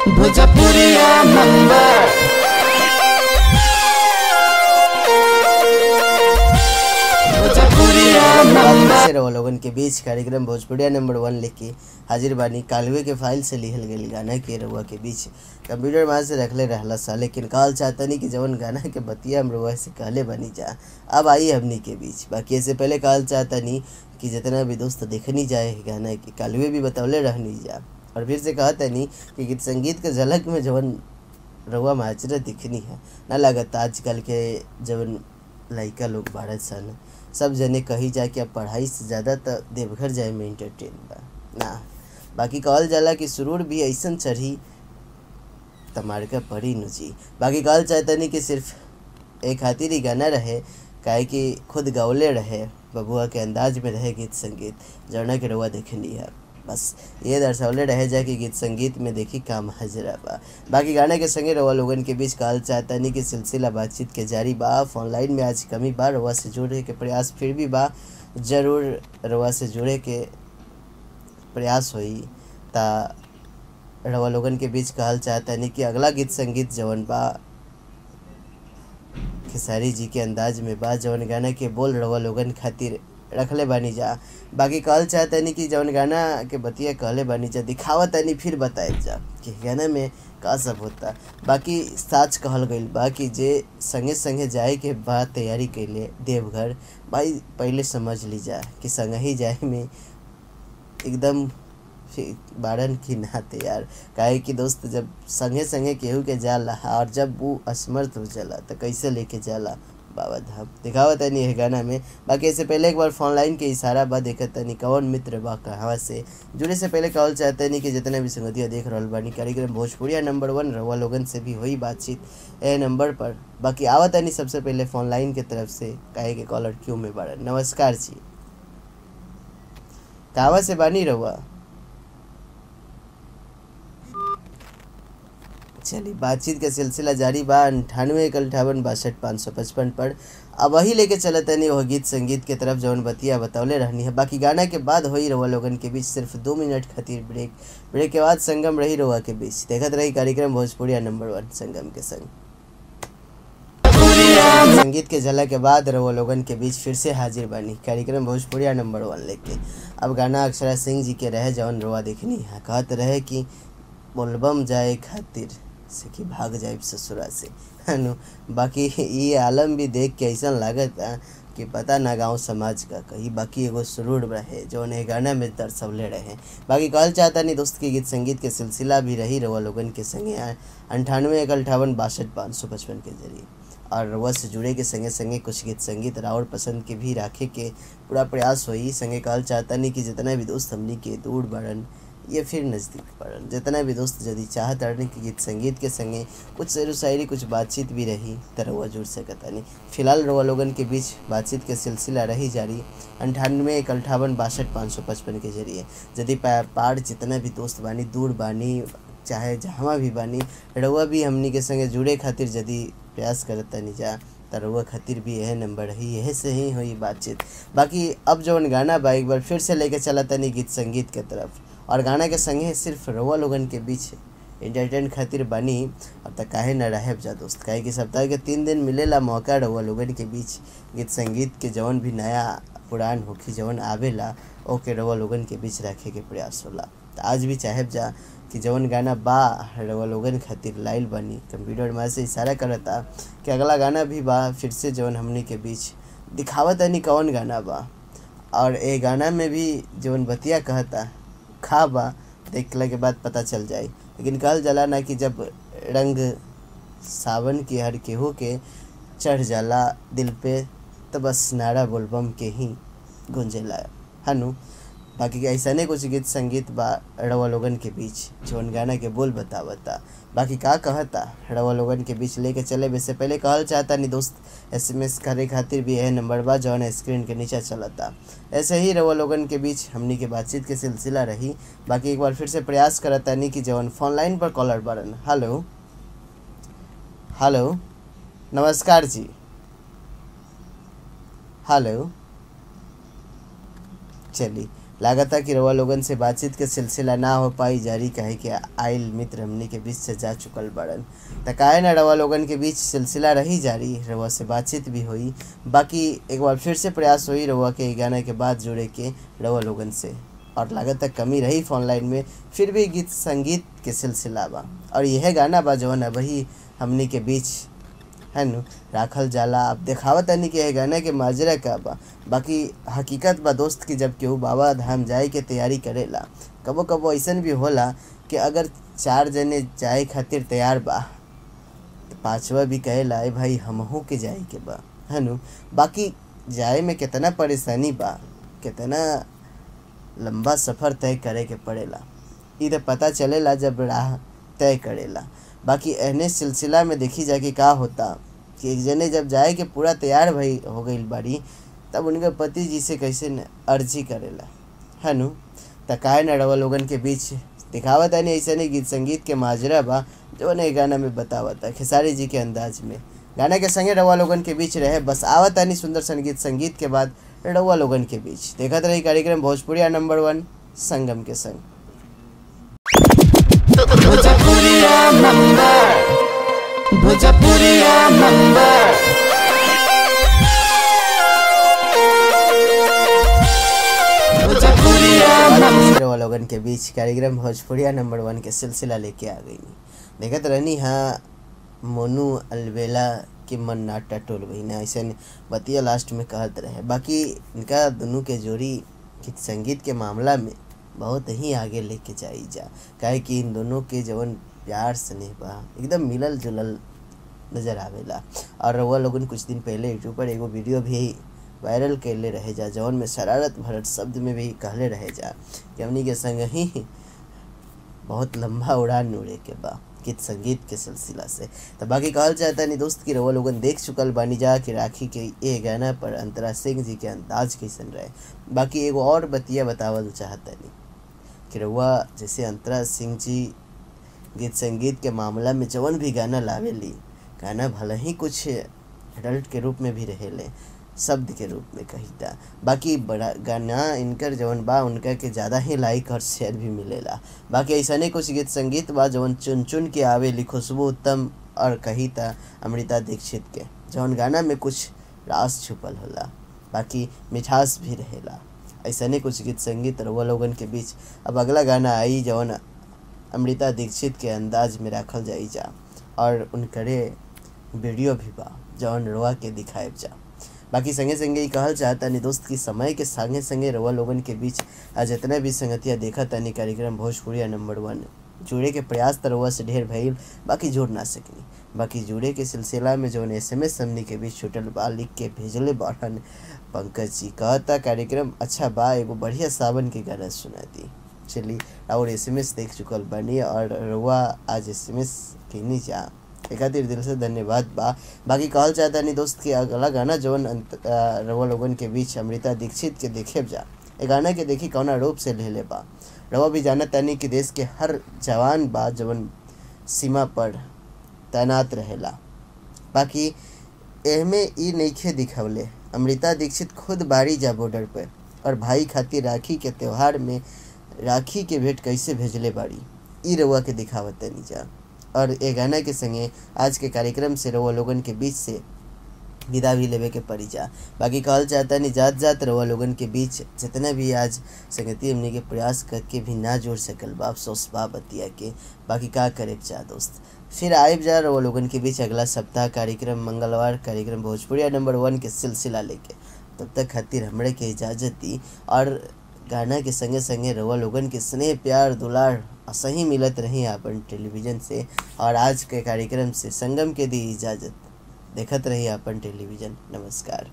भोजपुरिया नंबर। भोजपुरिया नंबर। लोगन के बीच कार्यक्रम भोजपुरिया नंबर 1 लेके हाजिर बानी। कालवे के फाइल से लिहल गई गाना के रउआ के बीच कंप्यूटर वहाँ से रखले रहला सा, लेकिन कहल चाहतनी कि जवन गाना के बतिया हम रउआ से कहले बनी जा अब आई हमनी के बीच। बाकी ऐसे पहले कहल चाहतनी कि जितना भी दोस्त देखनी जाए गाना के कालवे भी बतौले रहनी जा, और फिर से कहतनी कि गीत संगीत के झलक में जवन रउआ माजरा दिखनी है ना लागत आजकल के जवन लड़का लोग भारत सन सब जने कही जाए कि अब पढ़ाई से ज़्यादा तो देवघर जाए में इंटरटेन बा ना। बाकी कहल जाला कि सुरूर भी ऐसा चढ़ी तमारका पड़ी नुजी। बाकी कहल चाहतनी कि सिर्फ एक खातिर ही गाना रहे, काहे कि खुद गौले रहे बबुआ के अंदाज में रहे गीत संगीत जौना के रउआ देखनी है। बस ये दर्शौले रह जाए कि गीत संगीत में देखी काम हाजिरा बा। बाकी गाने के संगे रउआ लोगन के बीच कहल चाहतनी कि सिलसिला बातचीत के जारी बा। फोन लाइन में आज कमी बा, रउआ से जुड़े के प्रयास फिर भी बा, ज़रूर रउआ से जुड़े के प्रयास होई। ता रउआ लोगन के बीच कहल चाहतनी कि अगला गीत संगीत जवन बा खेसारी जी के अंदाज में बा, जवन गाना के बोल रउआ लोगन खातिर रखले बानी जा। बाकी कहल चाहतनी कि जवन गाना के बतिया कहले बानी जा दिखावतनी फिर बताए जा कि गाना में का सब होता। बाकी साच कहल गइल बा कि जे संगे संगे जाए के बाद तैयारी कैले देवघर भाई पहले समझ ली जा कि संग ही जाए में एकदम बारन की ना तैयार, काहे कि दोस्त जब संगे संगे केहू के जाला और जब वो असमर्थ हो जाला तो कैसे लेके जाला बाबा धाम। दिखावत तनी है गाना में। बाकी इससे पहले एक बार फोन लाइन के इशारा बा देखत तनी कौन मित्र बा कहवा से जुड़े से पहले कहल चाहतनी कि जितने भी संगतिया देख रहल बानी कार्यक्रम भोजपुरिया नंबर 1 रउआ लोगन से भी हुई बातचीत ए नंबर पर। बाकी आवत तनी सबसे पहले फोन लाइन के तरफ से, काहे के कॉलर क्यों में बारन। नमस्कार जी, कहवा से बानी रउआ? चलिए बातचीत के सिलसिला जारी बा 98 1 58 62 555 पर। अब वही लेके चलत नहीं वह गीत संगीत के तरफ जौन बतिया बतौले रहनी है। बाकी गाना के बाद होई रउआ लोगन के बीच सिर्फ 2 मिनट खातिर ब्रेक, ब्रेक के बाद संगम रही रउआ के बीच। देखत रही कार्यक्रम भोजपुरिया नंबर 1 संगम के संग। संगीत के झलक के बाद रउआ लोगन के बीच फिर से हाजिर बानी कार्यक्रम भोजपुरिया नंबर 1 लेके। अब गाना अक्षरा सिंह जी के रहे जौन रउआ देखनी है, कहत रहे कि बोलबम जाए खातिर से कि भाग जाए ससुरा से हनु। बाकी ये आलम भी देख के ऐसा लागत कि पता ना गांव समाज का कहीं। बाकी एगो सुरूर रहे जौन ए गाना में दर्शवले रहे। बाकी कहल चाहता नहीं दोस्त के गीत संगीत के सिलसिला भी रही रउआ लोगन के संगे 98 1 58 62 555 के जरिए, और रउआ से जुड़े के संगे संगे कुछ गीत संगीत राउर पसंद के भी राखे के पूरा प्रयास होई। संगे कहल चाहता नहीं कि जितना भी दोस्त हमनी के दूर बढ़न ये फिर नज़दीक पड़न, जितना भी दोस्त यदि चाहत अड़न कि गीत संगीत के संगे कुछ शेर शायरी कुछ बातचीत भी रही त रउआ जुड़ सकता नहीं। फिलहाल रउआ लोगन के बीच बातचीत के सिलसिला रही जारी 98 1 58 62 555 के जरिए। यदि पार जितना भी दोस्त बानी दूर बानी चाहे जहाँ भी बानी रउआ भी हमनी के संगे जुड़े खातिर यदि प्रयास करता नहीं जा त रउआ खातिर भी यह नंबर ही यह से ही हुई बातचीत। बाकी अब जौन गाना बा एक बार फिर से लेके चला तनी गीत संगीत के तरफ, और गाना के संगे सिर्फ रउआ लोगन के बीच एंटरटेन खातिर बनी। अब तक काहे न रहे जा दोस्त, काहे कि सप्ताह के 3 दिन मिलेला मौका रउआ लोगन के बीच गीत संगीत के जौन भी नया पुरान होखी जौन आवेला ओके रउआ लोगन के बीच रखे के प्रयास होला। तो आज भी चाहेब जा कि जौन गाना बा रउआ लोगन खातिर लाइल बनी, कंप्यूटर में से इशारा करता कि अगला गाना भी बा फिर से जौन हमनी के बीच दिखावत तनी कौन गाना बा, और ए गाना में भी जौन बतिया कहता खा बा देखला के बाद पता चल जाए। लेकिन कहल जाला ना कि जब रंग सावन के हर केहू के चढ़ जाला दिल पे तो बस नारा बोलबम के ही गूंजेला हनु। बाकी ऐसा नहीं कुछ गीत संगीत बा रउआ लोगन के बीच जौन गाना के बोल बतावता। बाकी का कहता रउआ लोगन के बीच लेके चले वैसे पहले कहल चाहता नहीं दोस्त SMS करे खातिर भी यह नंबर बा जौन स्क्रीन के नीचे चलता। ऐसे ही रउआ लोगन के बीच हमनी के बातचीत के सिलसिला रही। बाकी एक बार फिर से प्रयास करता नहीं कि जौन फोन लाइन पर कॉलर बरन। हेलो हेलो, नमस्कार जी। हेलो, चलिए लागता कि रउआ लोगन से बातचीत के सिलसिला ना हो पाई जारी, काहे कि आइल मित्र हमनी के बीच से जा चुकल बड़न। त काहे ना रउआ लोगन के बीच सिलसिला रही जारी, रउआ से बातचीत भी होई। बाकी एक बार फिर से प्रयास होई रउआ के गाना के बाद जुड़े के रउआ लोगन से। और लागत कमी रही फोन लाइन में, फिर भी गीत संगीत के सिलसिला बा और यह गाना बा जवन अबही हमनी के बीच है नु राखल जाला। अब देखावत तनी कि यह गाना के माजरा का बा। बाकी हकीकत बा दोस्त की जब केहू बाबा धाम जाए के तैयारी करेला, कबो कबो ऐसन भी होला कि अगर 4 जने जाए खातिर तैयार बा तो 5वां भी कहेला ए भाई हमहू के जाए के बा, है नु। बाकी जाए में कितना परेशानी बा, कितना लंबा सफ़र तय करे के पड़ेला, ई तो पता चलेला जब राह तय करेला। बाकी एहने सिलसिला में देखी जाए कि का होता कि एक जने जब जाए के पूरा तैयार भई हो गई बाड़ी, तब उनके पति जी से कैसे अर्जी करेला, है नु। त काहे न रउआ लोगन के बीच दिखावत है ऐसे नहीं गीत संगीत के माजरा बा जो नए गाना में बतावता खेसारी जी के अंदाज में। गाना के संगे रउआ लोगन के बीच रहे बस आवत आनी सुंदर संगीत संगीत के बाद रउआ लोगन के बीच देखत रही कार्यक्रम भोजपुरिया नंबर 1 संगम के संग। भोजपुरिया नंबर, भोजपुरिया नंबर, भोजपुरिया नंबर। रउआ लोगन के बीच कार्यक्रम भोजपुरिया नंबर 1 के सिलसिला लेके आ गई। देखत रहनी हाँ मोनू अलबेला के मन नाटा टोल बहिना ऐसे बतिया लास्ट में कहत रहे। बाकी इनका दोनों के जोड़ी गीत संगीत के मामला में बहुत ही आगे लेके जाई जा, काहे कि इन दोनों के जवन प्यार स्नेह बा एकदम मिलल जुलल नज़र आवेला। और रउआ लोगन कुछ दिन पहले यूट्यूब पर एगो वीडियो भी वायरल कैले रहे जा, जवन में शरारत भरत शब्द में भी कहले रहे जा कि हमनी के संग ही बहुत लंबा उड़ान उड़े के बा गीत संगीत के सिलसिला से। तो बाकी कहल चाहता नहीं दोस्त की रउआ लोगन देख चुकल बानी जा कि राखी के ये गाना पर अंतरा सिंह जी के अंदाज कैसन रहे। बाकी एगो और बतिया बतावल चाहता नहीं कि रउआ जैसे अंतरा सिंह जी गीत संगीत के मामला में जवन भी गाना लावेली, गाना भले ही कुछ एडल्ट के रूप में भी रहेले, शब्द के रूप में कहीता, बाकी बड़ा गाना इनकर जवन बा उनका के ज़्यादा ही लाइक और शेयर भी मिलेला। बाकी ऐसा नहीं कुछ गीत संगीत बा जवन चुन चुन के आवेली खुशबू उत्तम और कहीता अमृता दीक्षित के, जवन गाना में कुछ रास छुपल होला बाकी मिठास भी रहेला। ऐसा नहीं कुछ गीत संगीत रउआ लोगन के बीच अब अगला गाना आई जवन अमृता दीक्षित के अंदाज में रखल जाई जा और उनकरे वीडियो भी बा जवन रउआ के दिखाए जा। बाकी संगे संगे ही कहल चाहता नहीं दोस्त की समय के संगे संगे रउआ लोगन के बीच आज जितना भी संगतिया देखा तानी कार्यक्रम भोजपुरिया नंबर 1 जुड़े के प्रयास त रउआ से ढेर भइल, बाकी जुड़ ना सकनी। बाकी जुड़े के सिलसिला में जौन SMS हमनी के बीच छुटल बा लिख के भेजले बाड़न पंकज जी, कहता कार्यक्रम अच्छा बा, एगो बढ़िया सावन के गाना सुना दी। चली और SMS देख चुकल बानी और रउआ आज SMS कहनी जा, खातिर दिल से धन्यवाद बा। बाकी कहल चाहता नहीं दोस्त कि अगला गाना जौन रउआ लोगन के बीच अमृता दीक्षित के देखे जा, ए गाना के देखी कौना रूप से ले ले बा। रउआ भी जाना तानी कि देश के हर जवान बा जवन सीमा पर तैनात रहेला, बाकी एहमे ई नइखे दिखवले अमृता दीक्षित खुद बारी जा बॉर्डर पर और भाई खातिर राखी के त्यौहार में राखी के भेंट कैसे भेजले बाड़ी, ई रउआ के दिखावत तनी जा। और ए गाना के संगे आज के कार्यक्रम से रउआ लोगन के बीच से विदा भी लेवे के पड़ी जा। बाकी कहल चाहता नहीं जात जात रउआ लोगन के बीच जितना भी आज संगति हमने के प्रयास करके भी ना जोड़ सकल बा, अफसोस बा बतिया के। बाकी का करे जा दोस्त, फिर आए जा रउआ लोगन के बीच अगला सप्ताह कार्यक्रम मंगलवार कार्यक्रम भोजपुरिया नंबर 1 के सिलसिला लेके। तब तक खातिर हमरे के इजाज़त दी और गाना के संगे संगे रउआ लोगन के स्नेह प्यार दुलार सही मिलत रही अपन टेलीविज़न से। और आज के कार्यक्रम से संगम के दी इजाज़त, देखत रही अपन टेलीविज़न। नमस्कार।